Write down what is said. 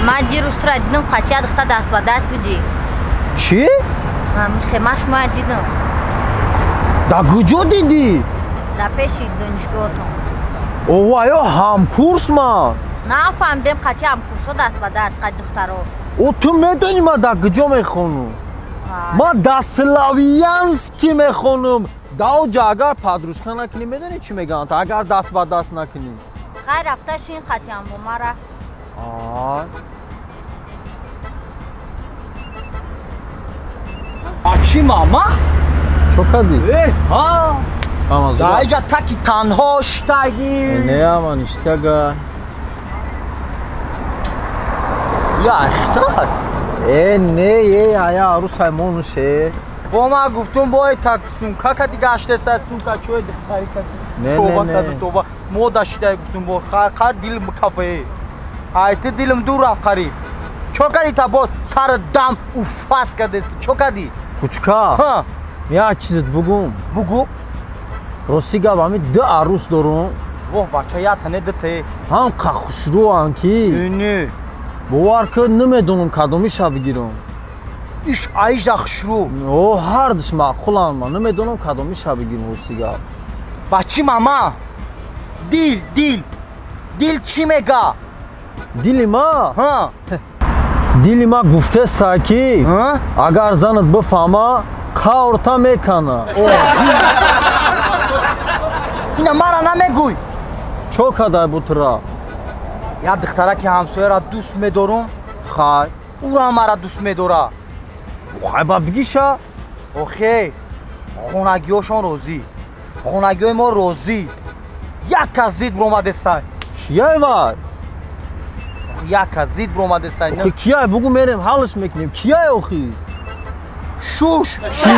Ман дирӯз тура дидам, қатия духта даст ба даст будӣ. Чӣ? Ман шумоя дидам. Да куҷо дидӣ? Дар пеши донишгоҳтон. Оваё ҳамкурс ман. Нафаҳмидем, қатия ҳамкурсҳо даст ба даст, қад духтаро. О, ту медонӣ ман дар куҷо мехонам? Ман дар Славянский мехонам. Даоҷа агар подружка накунӣ, медонӣ чӣ мегӯянд? Агар даст ба даст накунӣ. Хай рафта шин қатиям бо ман рафт. А чӣ мама? Чо кардӣ? Ҳа? Даиҷа таки танҳо штагӣ. Не, ама ништага. Я ихтар? Э, не, э, ая арӯсай монуш э. Бо ман гуфтум бо так сумка кади гаштеса сумка чой духтари кади. Тоба кади тоба. Мо дашидай гуфтум бо ха дилм кафе. Ай ту дилм дур рафт қариб. Чо кади та бо сар дам уфас кадес. Чо кади? Кучка. Ҳа. Як чизет бугум. Бугу. Рости гап ҳами ду арӯс дорум. Воҳ бача я тане ду те. Ҳам қа хушрӯанд ки. Не. Бовар кун намедонам кадомиша бигирам. Иш аиша хушрӯ. О, ҳардуш маъқуланд ман намедонам кадомиша бигирам рости гап. Бачи мама. Дил, дил. Дил чӣ мега? Дили ма? Ҳа. Дили ма гуфтеста ки агар занат бифаҳма қаврта мекана. Ина мара намегӯй. Чо кадай бу тура? Як духтараки ҳамсояра дӯст медорум. Хай. Ура мара дӯст медора. Хай ба бигиша. Охе, хонагиҳошон розӣ. Хонагиҳои мо розӣ. Як кас зид биромадесай. Кияй вай? Як кас зид биромадесай. Охи кияй бугу мерем ҳалш мекунем. Кияй охи? Шуш. Чӣ?